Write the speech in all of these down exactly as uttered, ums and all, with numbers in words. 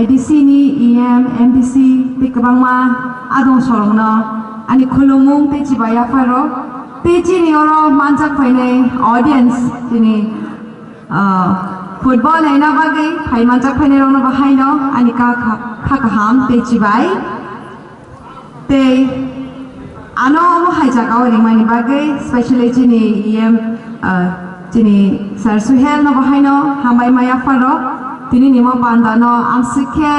A D C ni E M, M D C tei kwbangma adong sorokno ani khulumung tei chibai yapharo tei chini oro manjak phainai audience chini, ah, football naina bagwi phai manjak phainai rokno bahaino ani kha, kha, kha kaham tei chibai. Tei ano omo hai jagao ringmani bagwi specially chini E M, ah, chini Sir Suhel no bahaino hambai maya pharo tini nimo panda no amsik khe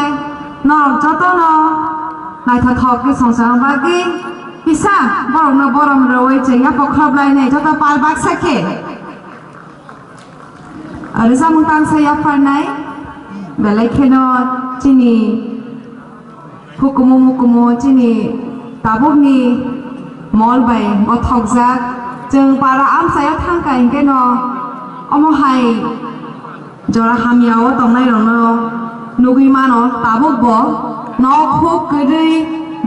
norok joto no naithothok khe songchang bagwi kisa borok no borom rwui chengya pokhrob lainai joto pal baksa khe. Rwchapmung tangsa yapharnai, belai kheno chini hukumu mukumu chini tabukni mol bai gothokjak. Chwng para amchaio thangkha hinkhe no omo hai jora hamyao tongnai rokno nugwi mano, tabuk bo nok huk kwrwi,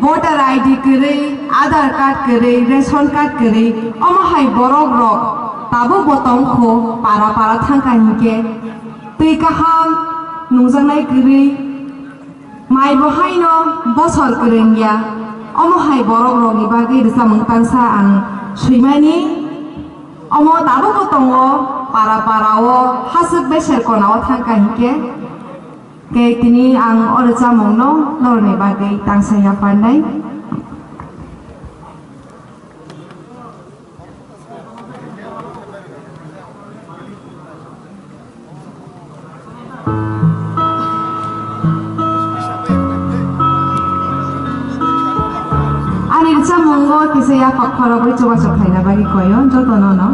voter I D kwrwi, Aadhaar card kwrwi, ration card kwrwi, omo hai borok rok tabuk bo tong kho, para para thang kha hinkhe twi kaham nungjaknai kwrwi, mai bo haino bosor kwrwng ya, omo hai borok rokni bagwi rwchapmung tangsa ang swimani, omo tabuk bo tongo, para para o hasuk beser kona o thang kha hinkhe. Khe tini ang o rwchapmungno norokni bagwi tangsa yapharnai. Ani rwchapmungo kisa yaphak khorokwi chubachu khlaina bagwi koyo jotono no.